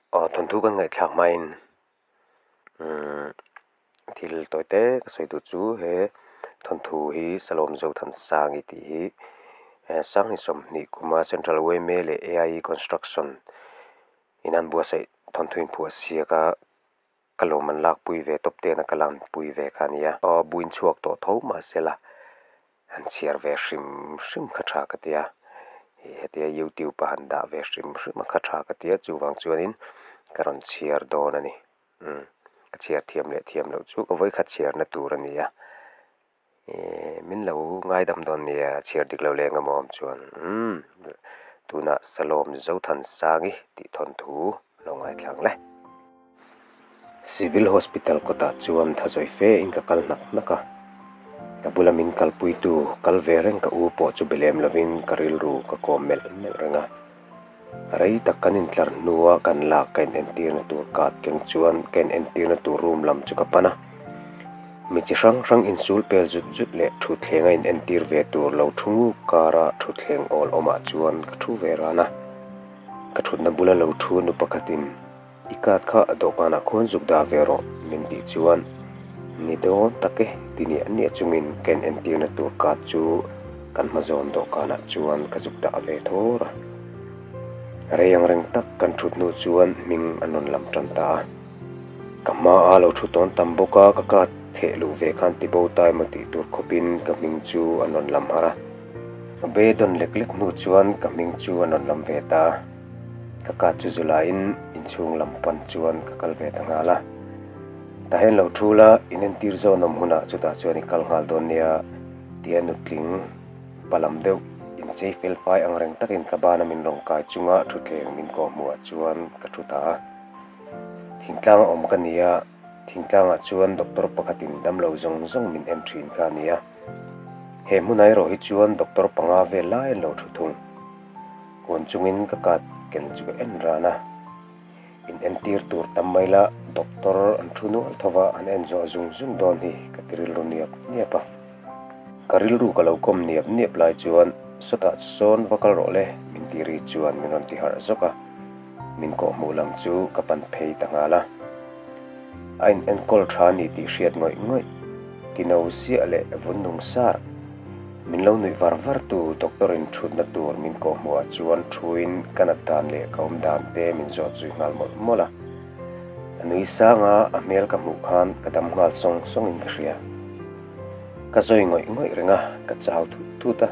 Aw thawnthu kan ngaihthlak hmain umm thil tawi te ka sawi duh chu he thawnthu hi Salawm Zothansangi tih hi Sanghni sawmhnih kuma Central Yma leh AIE Construction in an buatsaih thawnthu inphuah siak a ka lawm an lakpui ve tawp tena ka lanpui ve kha a nia. Aw buin chhuak tawh tho mahsela han chhiar ve hrim hrim kha tha ka tia hetia youtube a han dah ve hrim hrim a kha tha ka tia chuvang chuanin ka rawn chhiar dawn a ni umm ka chhiar thiam leh thiam loh chu ka vawikhat chhiarna tur a ni a ehh min lo ngaidam dawn nia chhiar dik lo leng emaw awm chuan umm tunah Salawm Zothansangi tih thawnthu lo ngaithlang le. Civil Hospital kawtah chuan thazawi fe in ka kal hnak hnak a, ka bula min kalpuitu kal ve reng ka u pawh chu be lem lovin ka rilru ka kawm melh melh reng a. Rei tak kan intlar hnua kan lak ka inentirna tur card keng chuan ka inentirna tur room lam chu ka pan a. Mi chi hrang hrang insul pel zut zut leh thutthleng a inentir ve tur lo thu nguk kara thutthleng awl awmah chuan ka thu ve ran a. Ka thutna bula lo thu nu pakhatin I card kha dawhkanah khuan zuk dah ve rawh min tih chuan ni dawn tak e ti niah niah chungin ka in entirna tur card chu kan hma zawn dawhkanah chuan ka zuk dah ve thawr a. Rei ang reng tak kan thut hnu chuan hming an rawn lam tan ta a. Ka hma a lo thu tawn tam bawk a, ka card theh luh ve khan ti bo ta emaw tih tur khawpin ka hming chu an rawn lam har a. Ka beidawn lek lek hnu chuan ka hming chu an rawn lam ve ta a. Ka kat chu Zulaiin inchhung lam pan chuan ka kal ve ta nghal a. Tah hian lo thu la, in entir zawn awm hunah chutah chuan i kal nghal dawn nia tia nutling pa lam deuh inchei fel fai ang reng takin ka bana min rawn kai chunga thutthleng min kawh hmuhah chuan ka thu ta a. Thingtlanga awm ka ni a, thingtlangah chuan doctor pakhatin damlo zawng zawng min en thin kha a ni a. He hmunah erawh hi chuan doctor panga vel lai an lo thu thung. Kawn chungin ka kat ken chu ka en ran a, in entir tur tam mai la doctor an thu nual tho va an en zawh zung zung dawn hi ka ti rilru niap niap a. Ka rilru ka lo kawm niap niap lai chuan sawtah sawn va kal rawh le min ti ri chuan min rawn ti harh zawk a, min kawhhmuh lam chu ka pan phei ta nghal a. A in enkawl tha ni tih hriat ngawih ngawih, tino siah leh vun nung sar. Min lo nuih var var tu doctor in thutna tur min kawh hmuh ah chuan thuin ka nat dan leh ka awm dan te min zawt zui nghal mawlh mawlh a. A nui sang a, a hmel ka hmuh khan ka dam nghal sawng sawng in ka hria. Ka zawi ngawih ngawih reng a, ka chau thut thut a.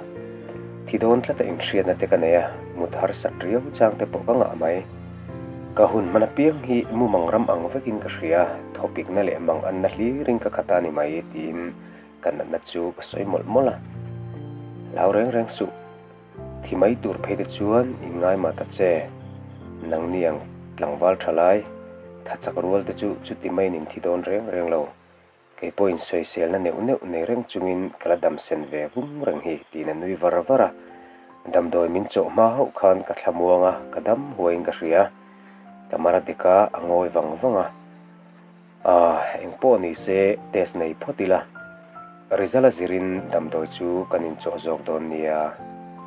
Thi dawn tlat a inhriatna te ka nei a, mut harsat riau chang te pawh ka ngah mai. Ka hun hman apiang hi mumang ram ang vekin ka hria, thawpikna leh mang anna hlirin ka khat a ni mai tiin Ka natna chu ka sawi mawlh mawlh a, Hlau reng reng suh, thi mai tur phei te chuan in ngai mah ta che, nangni ang tlangval tha lai, tha chak rual te chu chuti maiin in thi dawn reng reng lo, kei pawhin sawiselna neuh neuh nei reng chungin ka la dam sen ve vung reng hi tiin a nui var var a, damdawi min chawh hma hauh khan ka thlamuang a, ka dam huaiin ka hria, ka mar a dik a, a ngawi vang vang a. Aah, eng pawh ni se test nei phawt ila, result a zirin damdawi chu kan inchawh zawk dawn nia,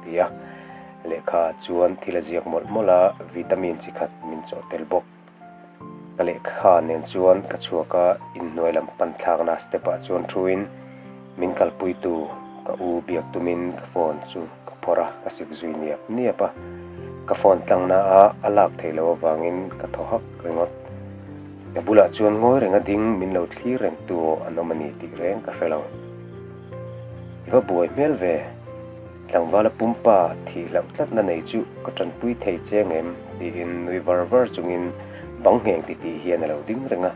ti a. Lehkha chuan thil a ziak mawlh mawlh a, vitamin chi khat min chawh tel bawk. Ka lehkha nen chuan ka chhuak a, inhnuai lam pan thlakna step ah chuan thuin min kalpuitu ka u biak tumin ka phone chu ka phawrh a, ka sik zui niap niap a. Ka phone tlangna a a lak theih loh avangin ka thaw hak ringawt. Ka bulah chuan ngawi reng a ding min lo thlir reng tu an awm a ni tih reng ka hre lo. I va buai hmel ve, tlangvala pumpa thih hlauh tlatna nei chu ka tanpui thei che ngem tiin nui var var chungin bang ngheng titih hian a lo ding reng a.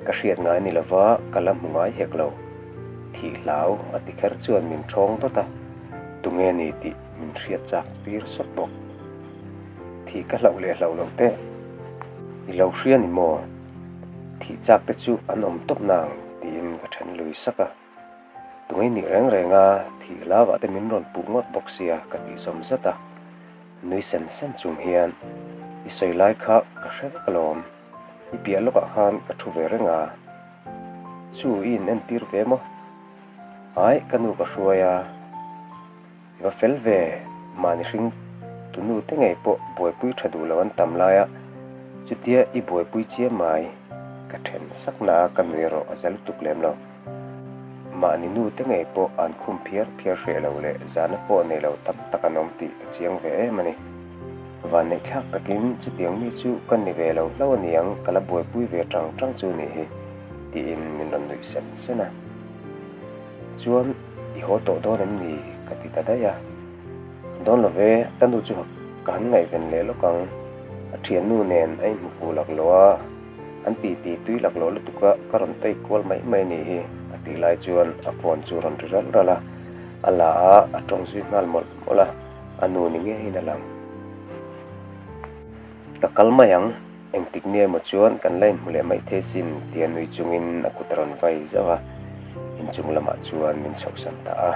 Ka hriat ngai ni lova ka la hmu ngai hek lo. Thih hlau a ti kher chuan min thawng dawt a, tunge ni tih min hriat chak tir sawt bawk. Thih ka hlauh leh hlauh loh te i lo hria ni maw? Thih chak te chu an awm tawp nang tiin ka then lui sak a. Tunge nih reng reng a thih hlavah te min rawn puh ngawt bawk sia ka tih zawm zat a. Nui sen sen chung hian i sawi lai kha ka hre vek alawm, i piah lawkah khan ka thu ve reng a. Chu i in entir ve maw? Ai ka nu ka hruai a. I va fel ve, mahni hring tunu te ngei pawh buaipui tha duh lo an tam lai a, Chutia i buaipui chiam mai, ka then sak na a ka nui erawh a za lutuk lem lo. Mahni nu te ngei pawh an khum phiar phiar hreh lo leh zahna pawh nei lo tam tak an awm tih ka chiang ve em a ni. Vanneih thlak takin chutiang mi chu ka ni ve lo hlauh a niang, ka la buaipui ve tang tang chu nih hi, tiin min rawn nuih sen sen a. Chuan i haw tawh dawn em ni? ka ti ta daih a. Dawn lo ve, ka nu chu ka han ngaihven leh lawk ang. A thiannu nen a inhmu fuh laklawh a, an titi tui laklawh lutuk a, ka rawn tei kual mai mai a nih hi, a tih lai chuan a phone chu rawn ri ralh ralh a, a la a, a tawng zui nghal mawlh mawlh a, a nu ni ngeiin a lang. Ka kal mai ang, engtik ni emaw chuan kan la inhmu leh mai thei sin tia nui chungin a kut a rawn vai zauh a, inchung lamah chuan min chhohsan ta a.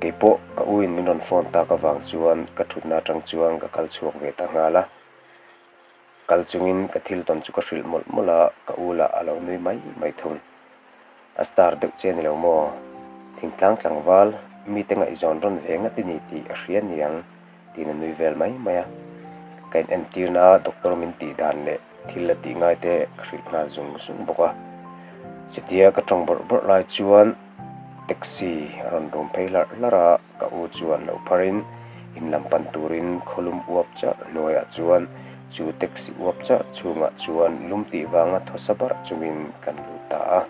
Kei pawh ka u in min rawn phone tak avang chuan ka thutna atang chuan ka kal chhuak ve ta nghal a. Kal chungin ka thil tawn chu ka hrilh mawlh mawlh a, ka u lah a lo nui mai mai thung. A star deuh che ni lo maw? Thingtlang tlangval mite ngaihzawn rawn ve ngat i ni tih a hria niang tiin a nui vel mai mai a. Ka in entirna a doctor min tih dan leh thil la tih ngai te ka hrilh nghal zung zung bawk a. Chutia ka tawng bawrh bawrh lai chuan taxi a rawn rum phei hlarh hlarh a, ka u chuan lo pharin in lam pan turin khawlum uap charh hnuaiah chuan chu taxi uap charh chhungah chuan lum tih vanga thaw sa barh chungin kan lut ta a.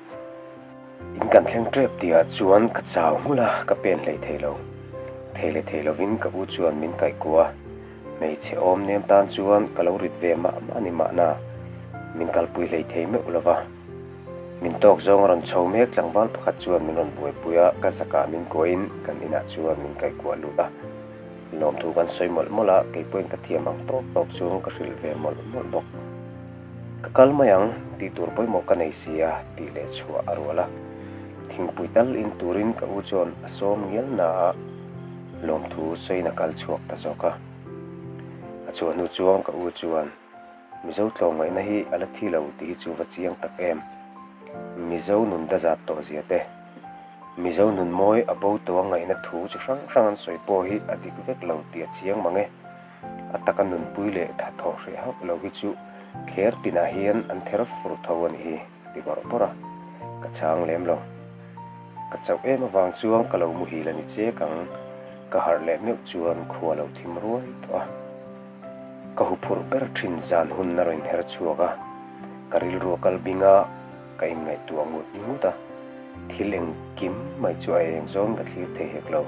In kan thleng tep tihah chuan ka chau nghulh a, ka pen hlei thei lo. Thei leh thei lovin ka u chuan min kaih kuah a, hmeichhe awm nem tan chuan ka lo rit ve mah mah a ni mahna, min kalpui hlei thei meuh lo va. Min tawk zawng a rawn chho mek tlangval pakhat chuan min rawn buaipui a, ka zakah min kuahin kan inah chuan min kaih kuah lut a. Lawmthu kan sawi mawlh mawlh a, kei pawhin ka thiam ang tawk tawk chuan ka hrilh ve mawlh mawlh bawk. Ka kal mai ang, tih tur pawimawh ka nei si a, tih leh chhuah a rual a. Thingpui tal in turin ka u chuan a sawm ngial na a, lawmthu sawiin a kal chhuak ta zawk a. A chhuah hnu chuan ka u chuan, Mizo tlawmngaihna hi a la thi lo tih hi chu va chiang tak em. Mizo nun dazat tawh zia te, Mizo nun mawi a bo tawh a ngaihna thu chi hrang hrang an sawi pawh hi a dik vek lo tih a chiang mang e. A taka nunpui leh tha thawh hreh hauh lo hi chu thler tinah hian an ther fur tho a nih hi, a ti bawrh bawrh a, ka chhang lem lo. Ka chauh em avang chuan ka lo muhil a ni chek ang, ka harh leh meuh chuan khua lo thim ruai tawh a. Ka huphurh ber thin zan hun a rawn inher chhuak a, ka rilru a kal bing a, ka inngaihtuah ngut ngut a, thil engkim mai chu a eng zawng ka thlir thei hek lo.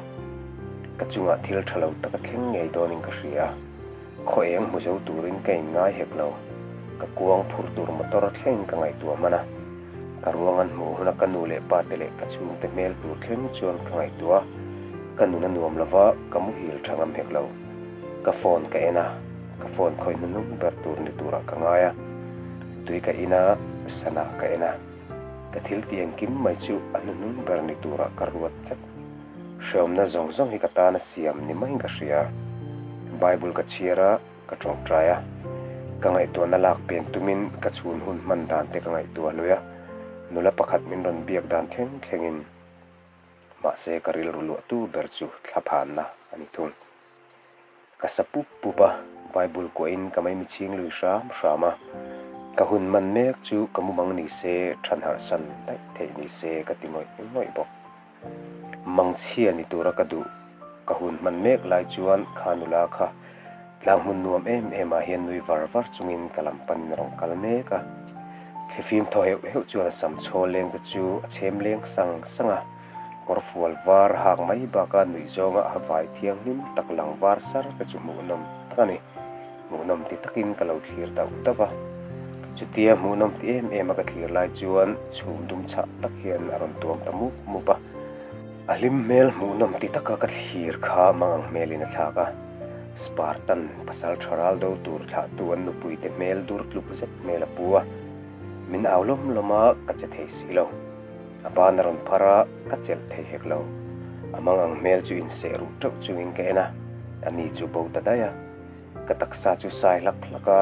Ka chungah thil tha lo tak a thleng ngei dawnin ka hria a, khaw eng hmu zo turin ka inngai hek lo. Ka kuang phur tur motor thlengin ka ngaihtuah hman a, ka ruang an hmuh huna ka nu leh pa te leh ka chhungte hmel tur thleng chuan ka ngaihtuah a, ka nun a nuam lova ka muhil tha ngam hek lo. Ka phone ka en a, ka phone khawih hnuhnung ber tur ni turah ka ngai a. Tui ka in a, sana ka en a, ka thil tih engkim mai chu a hnuhnung ber ni turah ka ruat vek. Hreawmna zawng zawng hi ka tana siam ni maiin ka hria. Bible ka chhiar a, ka tawngtai a, ka ngaihtuahna lak pen tumin ka chhun hun hman dan te ka ngaihtuah hlui a, nula pakhat min rawn biak dan thleng thlengin. Mahse ka rilru luahtu ber chu thlaphanna a ni thung. Ka sa pup pup a, Bible kuahin ka maimi chhing lui hram hram a, ka hun man mek chu ka mumang ni se, than harh san daih theih ni se ka ti ngawih ngawih bawk. Mangchhia ni tura ka duh, ka hun hman mek lai chuan kha nula kha tlang hmun nuam em em ah hian nui var var chungin ka lam panin a rawn kal mek a. Thlifim thaw heuh heuh chuan a sam chhawl leng te chu a chhem leng sang sang a. Kawr fual var hak mai baka nuih zawnga a vai thianghlim tak lang var sar te chu hmuhnawm tak a ni. Hmuhnawm ti takin ka lo thlir dauh dauh a. Chutia hmuhnawm ti em em a ka thlir lai chuan chhum dum chhah tak hian a rawn tuam ta mup mup a. A hlim hmel hmuhnawm ti taka ka thlir kha mangang hmelin a thlak a. Spartan pasal tha ral do tur thlahtu an nupuite hmel dur tluk zet hmel a pu a. Min au lawm lawm a, ka che thei si lo. A ban a rawn phar a, ka chelh thei hek lo. A mang ang hmel chu inseh ruh teuh chungin ka en a, a ni chu bo ta daih a. Ka taksa chu sai hlak hlak a,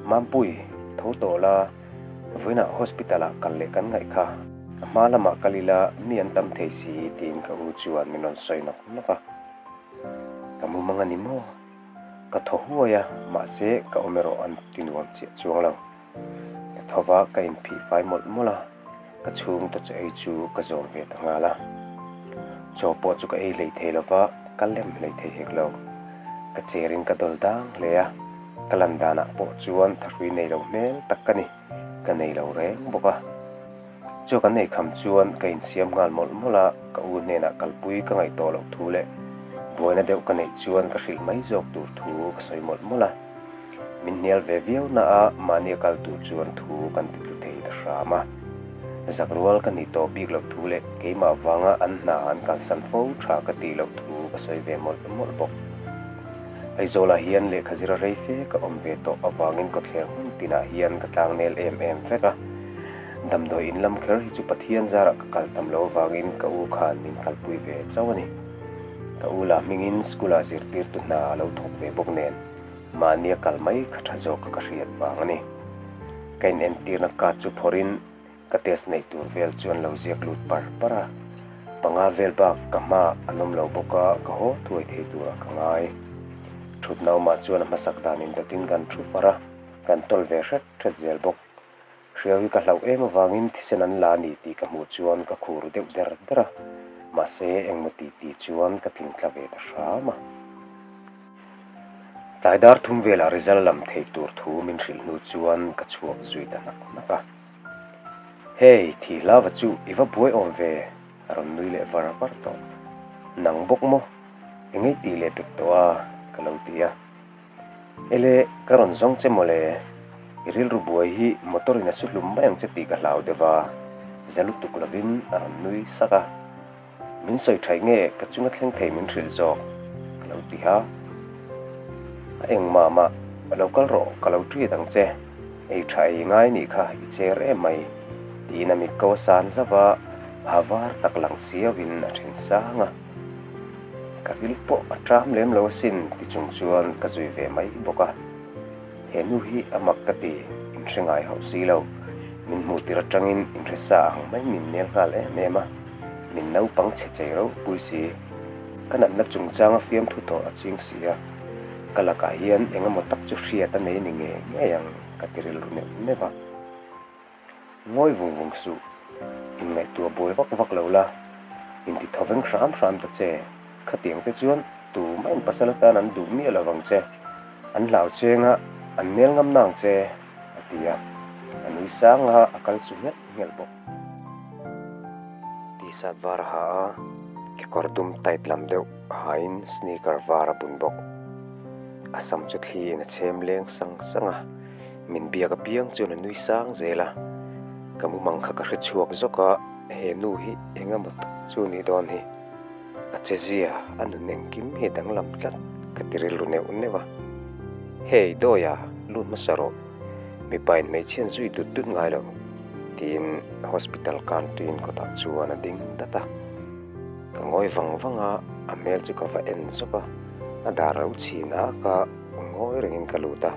Mampui, tho tawh la, vawiinah hospital ah kal leh kan ngaih kha, a hma lamah kal ila mi an tam thei si tiin ka u chuan min rawn sawi nawk nawk a. Ka mumang a ni maw? Ka thaw huai a, mahse ka awm erawh an ti nuam chiah chuang lo. Ka tho va, ka inphih fai mawlh mawlh a, ka chhungte chaw ei chu ka zawm ve ta nghal a. Chaw pawh chu ka ei hlei thei lo va, ka lem hlei thei hek lo. Ka cherin ka dawl dang hle a, ka lan danah pawh chuan thahrui nei lo hmel tak ka ni, ka nei lo reng bawk a. Chaw kan ei kham chuan ka insiam nghal mawlh mawlh a, ka u hnenah kalpui ka ngaih tawh loh thu leh buaina deuh ka neih chuan ka hrilh mai zawk tur thu ka sawi mawlh mawlh a. Min hnial ve viau na a, mahni a kal tur chuan thu kan ti tlu thei ta hram a. Zak rual ka nih tawh bik loh thu leh keimah vanga an hna an kalsan fo tha ka tih loh thu ka sawi ve mawlh mawlh bawk. Aizawlah hian lehkha zira rei fe ka awm ve tawh avangin kawtthler hmun tinah hian ka tlangnel em em vek a. Damdawi in lam kher hi chu Pathian zarah ka kal tam lo avangin ka u khan min kalpui ve chauh a ni. Ka u lah hmingin school-ah zirtirtu hna a lo thawk ve bawk nen mahnia kal mai kha tha zawk ka hriat vang a ni. Ka inentirna card chu phawrhin ka test neih tur vel chu an lo ziak lut par par a, panga vel bak ka hma an awm lo bawk a, ka haw thuai thei turah ka ngai. Thutna awmah chuan a hmasak dan indawtin kan thu far a, kan tawlh ve hret hret zel bawk. Hriau hi ka hlauh em avangin thisen an la a ni tih ka hmuh chuan ka khur deuh der der a, mahse engmaw ti ti chuan ka tling tla ve ta hram a. Tlai dar thum velah result lam theih tur thu min hrilh hnu chuan ka chhuak zui ta hnak hnak a. Hey, thi hlava chu i va buai awm ve, a rawn nui leh var var tawh. Nang bawk maw? Engei tih leh pek tawh a, ka lo ti a. Ele, ka rawn zawng che mawle, i rilru buai hi motor in a su hlum mai ang che tih ka hlau deuh a, za lutuk lovin a rawn nui sak a. Min sawi thaih nge ka chunga thleng thei min hrilh zawk? Ka lo ti a. A engmah mah lo kal rawh, ka lo treat ang che, ei tha ei ngai nih kha i cher em mai, tiin a mit ko a san zauh a, ha var tak lang siauin a then sang a. Ka ril pawh a ṭam lem lo asin ti chung chuan ka zui ve mai bawk a. He nu hi a mak ka ti, inhre ngai hauh si lo. Min hmuh tir aṭangin inhre sa ang mai min nel nghal em em a, min naupang chhe chei ropui si. Ka natna chungchanga fiamthu tawh a ching si a, ka lakah hian eng emaw tak chu hriat a nei ni ngei ngei ang ka ti rilru neuh neuh a. Ngawi vung vung suh, inngaihtuah buai vak vak lo la, inti thaw veng hram hram ta che. Khatiang te chuan tumah in pasal atan an duh miah lo vang che, an hlau cheng a, an nel ngam nang che, a ti a. A nui sang a, a kal su nghelh nghelh bawk. T-shirt var a ha a, kekawr dum tight lam deuh hain sneaker var a bun bawk. A sam chu thli in a chhem leng sang sang a. Min biak apiang chuan a nui sang zel a, ka mumang kha ka hre chhuak zawk a, he nu hi eng emaw tak chu nih dawn hi, a che zia, a nun engkim hi danglam tlat ka ti rilru neuh neuh a. Hey Dawia, lut hmasa rawh, mipa in hmeichhian zui dut dut ngai lo, tiin hospital canteen kawtah chuan a ding dat a. Ka ngawi vang vang a, a hmel chu ka va en zawk a, a dar lo chhin ak a, ngawi rengin ka lut a.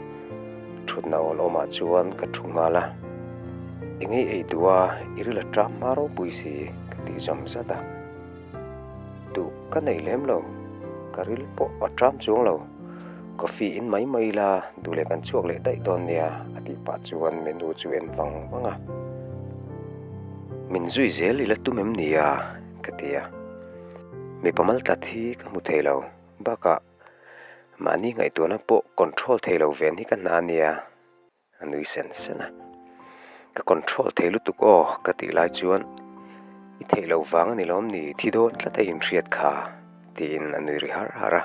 Thutna awl awmah chuan ka thu nghal a, Engei ei duh a, i ril a ṭam hma ropui si ka tih zawm zat a. Duh ka nei lem lo, ka ril pawh a ṭam chuang lo. Coffee in mai mai ila duh leh kan chhuak leh daih dawn nia a tih pah chuan menu chu en vang vang a. Min zui zel ila tum em nia ka ti a. Mipa mal tlat hi ka hmu thei lo, bakah Mahni ngaihtuahna pawh control thei lo ven hi ka hna ania, a nui sen sen a. Ka control thei lutuk aw ka tih lai chuan i theih loh vang a ni lawm ni thi dawn tlat a inhriat kha tiin a nui ri har har a.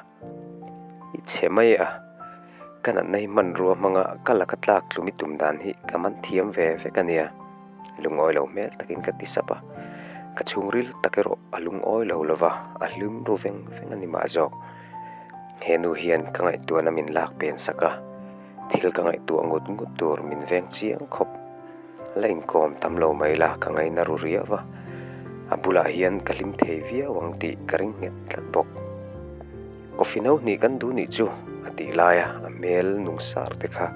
I chhe mai a, ka natna hi hmanrua hmanga ka laka tlak tlum i tum dan hi ka man thiam ve vek a nia. Lungawi lo hmel takin ka ti sap a, ka chhungril tak erawh a lungawi lo lova, a hlim ru veng veng a ni mah zawk. He nu hian ka ngaihtuahna min lak pen sak a, thil ka ngaihtuah ngut ngut tur min veng chiang khawp. La inkawm tam lo mai la ka ngaina ru riau va, a bulah hian ka hlim thei viau ang tih ka ring nghet tlat bawk. Coffee no hnih kan duh nih chu a tih laia a hmel nung sar te kha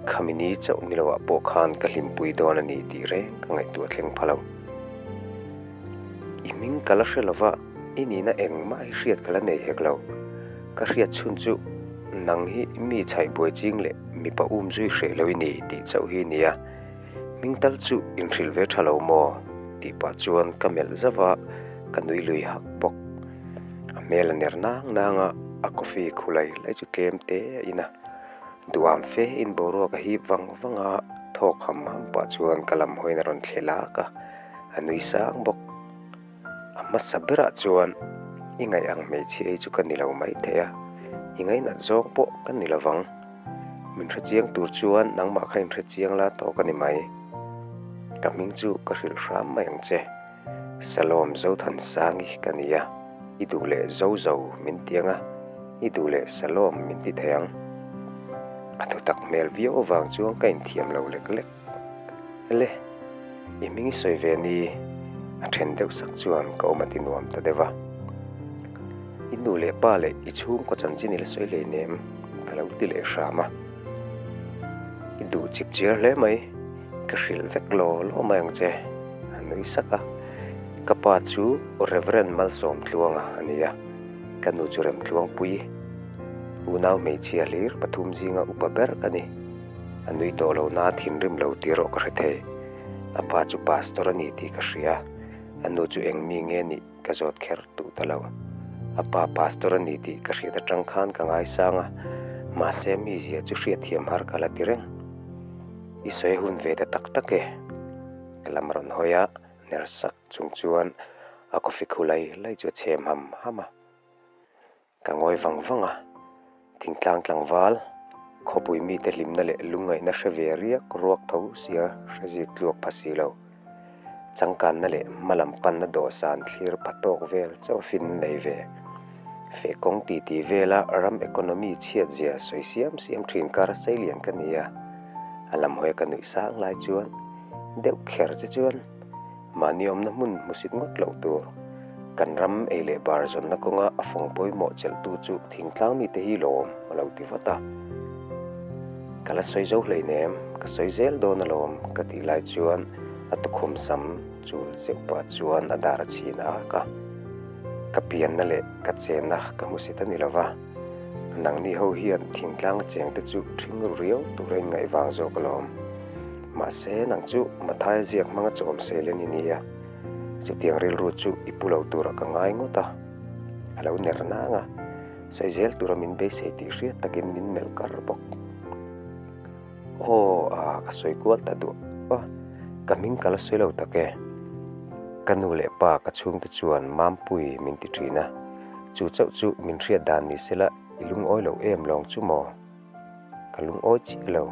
khami ni chauh ni loah pawh khan ka hlimpui dawn a ni tih reng ka ngaihtuah thleng pha lo. I hming ka la hre lova i nihna engmah hi hriat ka la nei hek lo. Ka hriat chhun chu Nang hi mi chhaih buai ching leh mipa um zui hreh lo i ni tih chauh hi nia. Hming tal chu inhrilh ve tha lo maw? tih pah chuan ka melh zauh a, ka nui lui hak bawk. A hmel a ner nang nang a, a coffee khu lai lai chu tlem te a in a. Duham fe in boruak a hip vang vang a, thawk ham ham pah chuan ka lam hawiin a rawn thle lak a, a nui sang bawk. A hmasa berah chuan i ngaih ang hmeichhia hi chu ka ni lo maithei a, i ngainat zawng pawh ka ni lo vang. Min hrechiang tur chuan nangmah kha inhrechiang la tawk a ni mai. Ka hming chu ka hrilh hram mai ang che. Salom Zothansangi ka ni a, i duh leh Zozo min ti ang a, i duh leh Salom min ti thei ang. A thutak hmel viau avang chuan ka inthiam lo lek lek. Le, i hming i sawi ve ni, a then deuh sak chuan ka awm a ti nuam ta deuh a. I nu leh pa leh i chhungkaw chanchin i la sawi lei nem, ka lo ti leh hram a. I duh chip chiar hle mai, ka hrilh vek law law mai ang che, a nui sak a. Ka pa chu Reverend Malsawmtluanga a ni a, ka nu chu Remtluangpuii, unau hmeichhia hlir pathum zinga upa ber ka ni. A nui tawh lo na thinrim lo tih erawh ka hre thei. A pa chu pastor a ni tih ka hria. A nu chu eng mi nge nih ka zawt kher duh ta lo. A pa pastor a ni tih ka hriat atang khan ka ngaisang a, mahse mi zia chu hriatthiam har ka la ti reng. I sawi hun ve ta tak tak e. Ka lam rawn hawi a, ner sak chung chuan a coffee khu lai lai chu a chhem ham ham a. Ka ngawi vang vang a, thingtlang tlangval, khawpui mite hlimna leh lungngaihna hre ve riak ruak tho sia hre zik tluak pha si lo. Changkanna leh hmalam panna dawhsan thlir pha tawk vel chauh a fin nei ve. Feh kawng titi vela ram economy chhiat zia sawi siam siam thin kar seilian ka ni a, a lam hawi ka nuih sang lai chuan deuh kher che chuan Mahni awmna hmun hmusit ngawt loh tur. Kan ram ei leh bar zawnna kawnga a fawng pawimawh chelhtu chu thingtlang mite hi lawm a lo ti vat a. Ka la sawi zo hleinem, ka sawi zel dawn alawm ka tih lai chuan a tukhum sam chul zeuh pah chuan a dar a chhin ak a. Ka pianna leh ka chenna ka hmusit a ni lo va, nangni ho hian thingtlanga chengte chu ṭhing ru riau tur a inngaih vang zawk alawm. Mahse, nang chu Mathaia ziak hmanga chawm sel in i ni a, chutiang rilru chu i pu lo turah ka ngai ngawt a, a lo ner nang a, sawi zel tura min beisei tih hriat takin min melh kar bawk. Aw, a, ka sawi kual ta duah a, ka hming ka la sawi lo tak e. Ka nu leh pa ka chhungte chuan Mampui min ti thin a, chu chauh chu min hriat dan ni sela i lungawi lo em lawng chu maw? Ka lungawi chiah lo,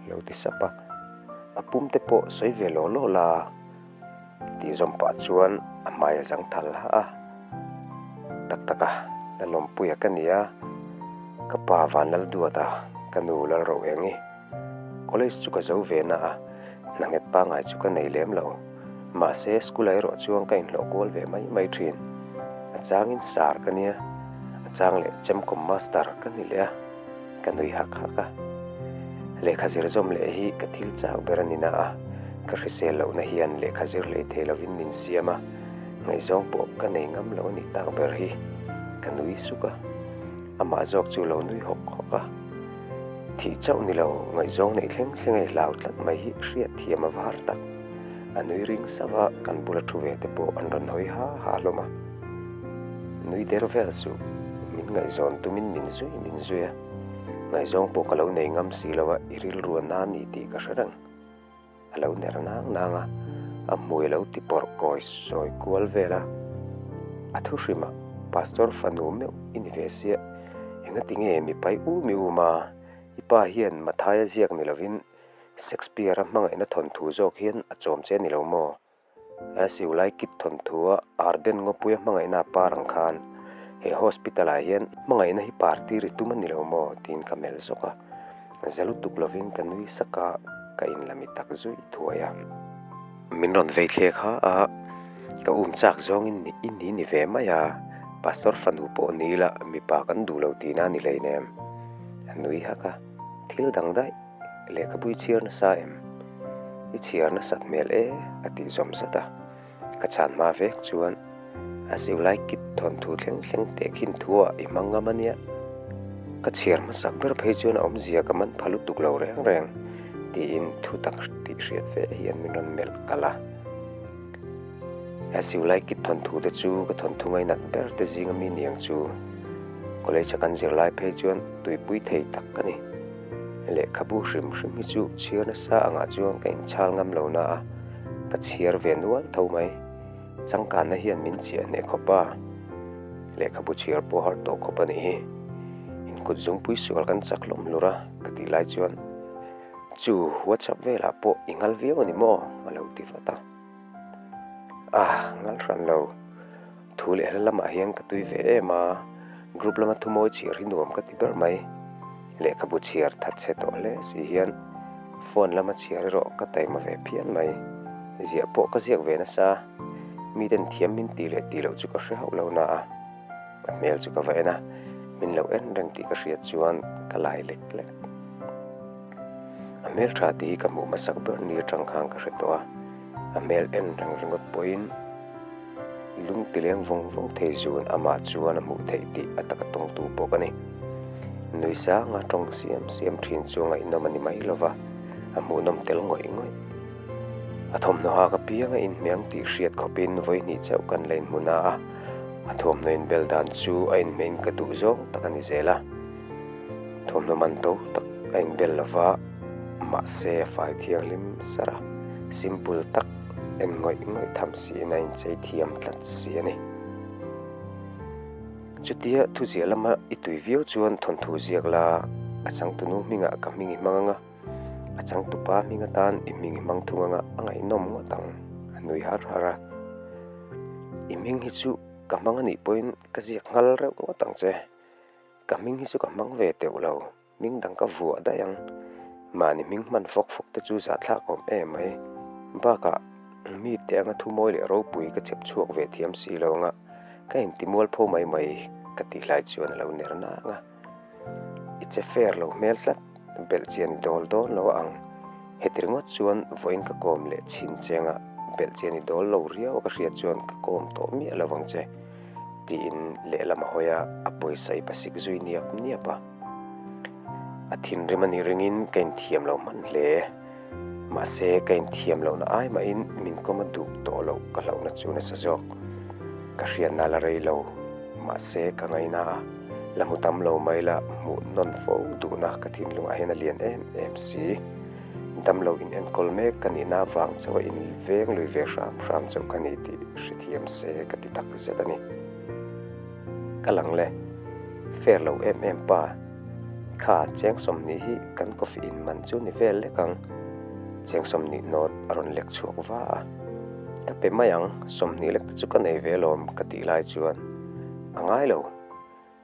lo ti sap a. A pum te pawh sawi ve law law la tih zawm pah chuan a hmai a zang thal ha a. Tak tak a, la lawmpuia ka ni a, ka pa van lal duat a, ka nu lal ro eng i. College chu ka zo ve na a, hna nghet pangngai chu ka nei lem lo. Mahse, school ah erawh chuan ka inhlawh kual ve mai mai thin. A changin sar ka nia, a chang leh chemkawm master ka ni leh a, ka nui hak hak a. Lehkha zir zawm leh hi ka thil chak ber a ni na a, ka hrisel lohna hian lehkha zir leh thei lovin min siam a, ngaihzawng pawh ka nei ngam lo a nih tak ber hi, ka nui suk a. Amah zawk chu lo nui hawk hawk a. Thih chauh ni lo, ngaihzawng neih thleng thleng a i hlau tlat mai hi hriat thiam a var tak. A nui ring sauh a, kan bula thu ve te pawh an rawn hawi ha ha hlawm a. Nui der vel suh, min ngaihzawn tumin min zui min zui a. Ngaihzawng pawh ka lo nei ngam si lo a, i rilru a na ni tih ka hre reng. A lo ner nang nang a, a hmui a lo ti pawrh kawi sawi kual vel a. A thu hrimah Pastor fanu meuh i ni ve sia, engati nge mi pai um i um a, i pa hian Mathaia ziak ni lovin Shakespeare-a hmangaihna thawnthu zawk hian a chawm che ni lo maw? As you like it thawnthu a Arden Ngawpuia hmangaihna a par ang khan he hospital ah hian hmangaihna hi par tir i tum a ni lo maw? tiin ka melh zawk a, za lutuk lovin ka nui sak a, ka inla mi tak zui thuai a. Min rawn vei thlek ha a, ka um chak zawngin i ni ni ve mai a, Pastor fanu pawh ni ila mipa kan duh lo tihna a ni hleinem a nui hak a, thil dang daih. Lehkhabu i chhiar nasa em? I chhiar nasat hmel e a tih zawm zat a. Ka chhan hma vek chuan a siu lai kit thawnthu thleng thleng teh khin thu ah i hmang ngam a nia. Ka chhiar hmasak ber phei chuan a awmzia ka man pha lutuk lo reng reng, tiin thu tak tih hriat fe hian min rawn melh kalh a. As you like it thawnthu te chu ka thawnthu ngainat ber te zinga mi niang chu. College a kan zirlai phei chuan tuipui thei tak ka ni. Lehkhabu hrim hrim hi chu chhiar nasa angah chuan ka inchhal ngam lo na a, ka chhiar ve nual tho mai. Changkanna hian min chiah hneh khawp a, lehkhabu chhiar pawh har tawh khawp a nih hi. Inkut zungpui sual kan chak hlawm hlur a ka tih lai chuan chu WhatsApp velah pawh i ngal viau a ni maw? a lo ti vat a. Ah, ngal hran lo. Thu leh hla lamah hian ka tui ve em a, group lama thumawi chhiar hi nuam ka ti ber mai. Lehkhabu chhiar that chhe tawh hle si hian phone lama chhiar erawh ka taima ve phian mai. Ziah pawh ka ziak ve nasa, miten thiam min tih leh tih loh chu ka hre hauh lo na a. A hmel chu ka va en a, min lo en reng tih ka hriat chuan ka lai lek lek. A hmel tha tih hi ka hmuh hmasak ber ni atang khan ka hre tawh a, a hmel en reng ringawt pawhin lung ti leng vawng vawng thei zun amah chuan a hmuh theih tih a taka tawngtu pawh ka ni. Nui sanga tawng siam siam thin chu a ngaihnawm a ni mai lova, a hmuhnawm tel ngawih ngawih. A thawmhnaw hak apiang a inhmeh ang tih hriat khawpin vawihnih chauh kan la inhmu na a, a thawmhnaw inbel dan chu a inhmeh in ka duh zawng tak a ni zel a. Thawmhnaw man to tak a inbel lova, mahse a fai thianghlim sar a, simple tak en ngawih ngawih tham siin a inchei thiam tlat si a ni. Chutia thuziah lama i tui viau chuan thawnthu ziak la, a changtunu hmingah ka hming i hmang ang a, a changtupa hming atan i hming i hmang thung ang a, a ngaihnawm ngawt ang, a nui har har a. I hming hi chu ka hmang a nih pawhin ka ziak nghal reuh ngawt ang che. Ka hming hi chu ka hmang ve teuh lo, hming dang ka vuah daih ang. Mahni hming hman fawk fawk te chu zahthlak awm em mai. Bakah mi te anga thu mawi leh ropui ka chep chhuak ve thiam si lo anga ka intimual pho mai mai ka tih lai chuan a lo ner nang a. I che fair lo hmel tlat, belh chian i dawl dawn lo a ang. Heti ringawt chuan vawiin ka kawm leh chhin cheng a, belh chian i dawl lo riau a ka hriat chuan ka kawm tawh miah lo vang che. Tiin lehlam a hawi a, a pawisa i pasik zui niap niap a. A thinrim a nih ringin ka inthiam lo hman hle. Mahse, ka inthiam lohna ai mahin min kawm a duh tawh loh ka hlauhna chu nasa zawk. Ka hriatna la rei lo, mahse ka ngaina a, la hmu tam lo mai la hmuh nawn fo duhna ka thinlungah hian a lian em em si. Damlo in enkawl mek ka nihna avang chauh a in veng lui ve hram hram chauh ka ni tih hrethiam se ka ti tak zet a ni. Ka lang le, fair lo em em pa, kha cheng 20 hi kan coffee in man chu ni vel lek ang, cheng 20 note a rawn lek chhuak va a, ka pe mai ang, 20 lek te chu ka nei ve lawm ka tih lai chuan a ngai lo.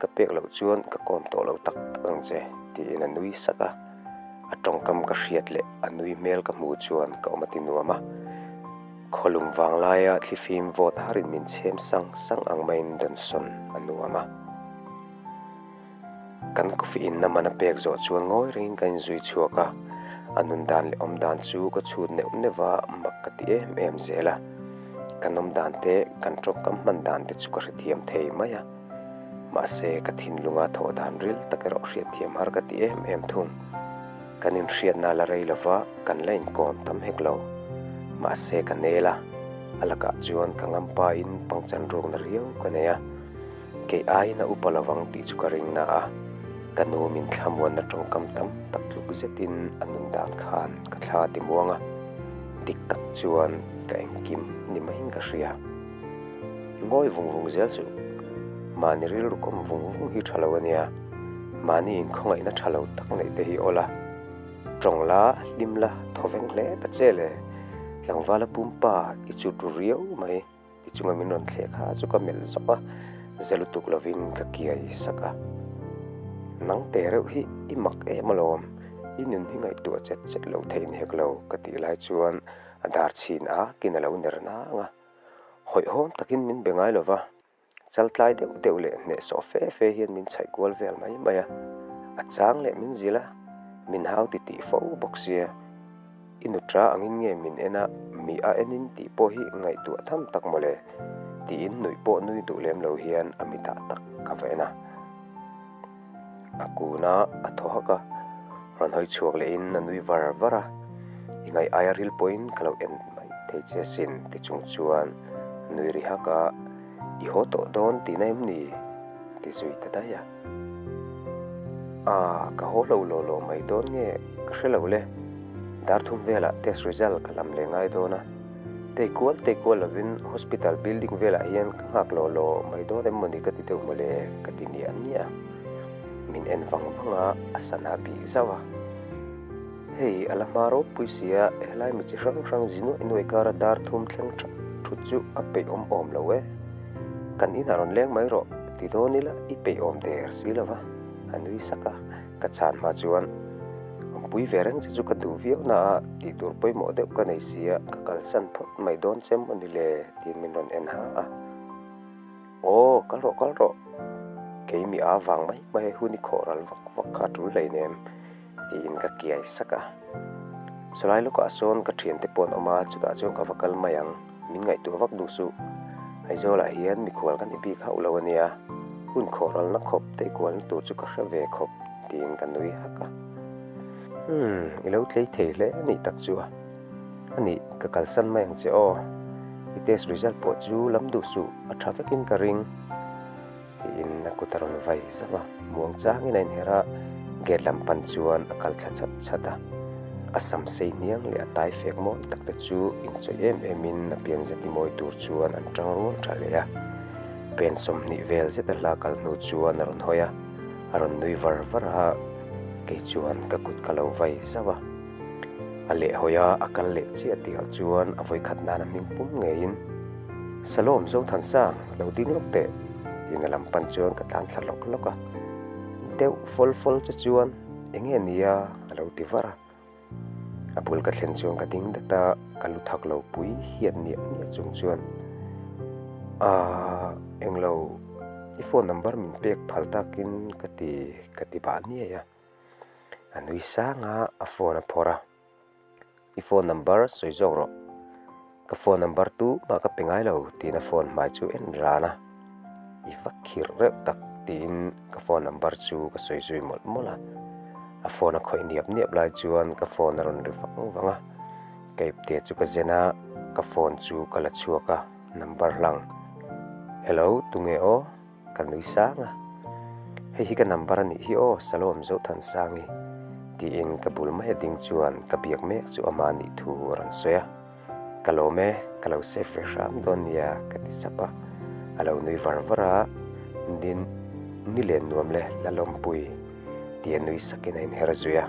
Ka pek loh chuan ka kawm tawh lo tak tak ang che, tiin a nui sak a. A tawngkam ka hriat leh a nui hmel ka hmuh chuan ka awm a ti nuam a. Khawlum vang laia thlifim vawt harin min chhem sang sang ang maiin dawnsawn a nuam a. Kan coffee inna man a pek zawh chuan ngawi rengin ka inzui chhuak a. A nun dan leh awm dan chu ka chhut neuh neuh va, mak ka ti em em zel a. Kan awm dan te, kan tawngkam hman dan te chu ka hrethiam thei mai a. Mahse, ka thinlunga thawh dan ril tak erawh hriatthiam har ka ti em em thung. Kan inhriatna la rei lova kan la inkawm tam hek lo. Mahse, ka nel a, a lakah chuan ka ngampain pangchan rukna riau ka nei a. Kei aiin a upa lovang tih chu ka ring na a, ka nu min thlamuanna tawngkam tam tak tluk zetin a nun dan khan ka thla ti muang a, dik tak chuan ka engkim ni maiin ka hria. Ngawi vung vung zel chu mahni rilru kawm vung vung hi tha lo a nia, mahni inkhawngaihna tha lo tak neih te hi awl a, tawng la, hlim la, thawveng hle ta che le, tlangvala pumpa i chut ru riau mai ti chunga min rawn thleh kha chu ka melh zawk a, za lutuk lovin ka kiai sak a. Nang te reuh hi i mak em alawm, i nun hi ngaihtuah chet chet lo thei ni hek lo ka tih lai chuan a dar chhin akin a lo ner nang a. Hawihhawm takin min be ngai lova, chaltlai deuh deuh leh hnehsawh fe fe hian min chhaih kual vel mai mai a, a chang leh min zilh a, min hau ti tih fo bawk sia. I nutra angin nge min en a, mi a enin tih pawh hi ngaihtuah tham tak mawle, tiin nuih pawh nui duh lem lo hian a mitah tak ka va en a. A kun a, a thaw hak a, rawn hawi chhuak lehin a nui var var a, I ngaih aia ril pawhin ka lo en mai thei che asin ti chung chuan a nui ri hak a, I haw tawh dawn tihna em ni? a ti zui ta daih a. Aaa, ka haw lo law law mai dawn nge ka hre lo le, dar thum velah test result ka lam leh ngai dawn a, tei kual tei kual lovin hospital building velah hian ka nghak law law mai dawn em mawni ka ti deuh mawle ka ti niah niah a, min en vang vang a, a sana bih zauh a. Hei a la hma ropui sia, helai mi chi hrang hrang zi nuaih nuaih kara dar thum thleng thap thut chu a peih awm awm lo e. Kan inah rawn leng mai rawh ti dawn ila i peih awm der si lo va, a nui sak a, ka chhan hma chuan awmpui ve reng che chu ka duh viau na a tih tur pawimawh deuh ka nei sia ka kalsan phawt mai dawn che maw ni le tiin min rawn en ha a. Aw, kal rawh kal rawh, keimi a vang mai mai hun i khawh ral vak vak kha a tul hleinem. Tiin ka kiai sak a. Sawlai lawkah sawn ka thiante pawh an awm a, chutah chuan ka va kal mai ang, min ngaihtuah vak duh suh. Aizawlah hian mikhual kan i bik hauh lo a nia, hun khawhralna khawp teikualna tur chu ka hre ve khawp, tiin ka nui hak a. Umm, i lo tlei thei hle a nih tak chu a. A nih, ka kalsan mai ang che aw. I test result pawh chu lam duh suh, a tha vekin ka ring. Tiin a kut a rawn vai zauh a, muang changin a inher a, gate lam pan chuan a kal thla chat chat a. A sam sei hniang leh a tai fek mawi tak te chu inchawih em emin a pianzia ti mawi tur chuan an tang rual tha hle a. Pen 20 vel zet a hla kal hnu chuan a rawn hawi a, a rawn nui var var a, kei chuan ka kut ka lo vai zauh a. A lehhawi a, a kal leh chiah tihah chuan a vawikhat nana hming pum ngeiin, Salom Zothansang, lo ding lawk teh, tiin a lam pan chuan ka tlan thla lawk lawk a. Deuh fawl fawl che chuan eng nge nia a lo ti var a. A bul ka thlen chuan ka ding dat a, ka lu thak lo pui hiat niah niah chung chuan, Aaa, englo, i phone number min pek phal takin ka ti, ka ti bah niai a. A nui sang a, a phone a phawrh a. I phone number sawi zawk rawh. Ka phone number tu mah ka pe ngai lo tiin a phone hmai chu en ran a. I va khirh reuh tak tiin ka phone number chu ka sawi zui mawlh mawlh a. A phone a khawih niap niap lai chuan ka phone a rawn ri vang vang a. Ka ipte chu ka zen a, ka phone chu ka la chhuak a, number hlang. Hello, tunge aw? Ka nui sang a, Hei hi ka number a nih hi aw, Salom Zothansangi, tiin ka bul mai a ding chuan ka biak mek chu ama nih thu a rawn sawi a. Ka lawm e, ka lo save ve hram dawn nia, ka ti sap a. A lo nui var var a, Nin, ni len nuam le, la lawmpui, tia nui sakin a inher zui a.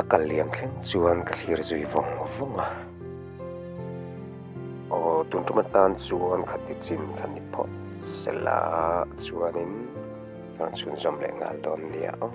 A kal liam thleng chuan ka thlir zui vawng vawng a. Aw, tun tum atan chuan khati chin kha ni phawt sela chuanin rawn chhunzawm leh nghal dawn nia aw.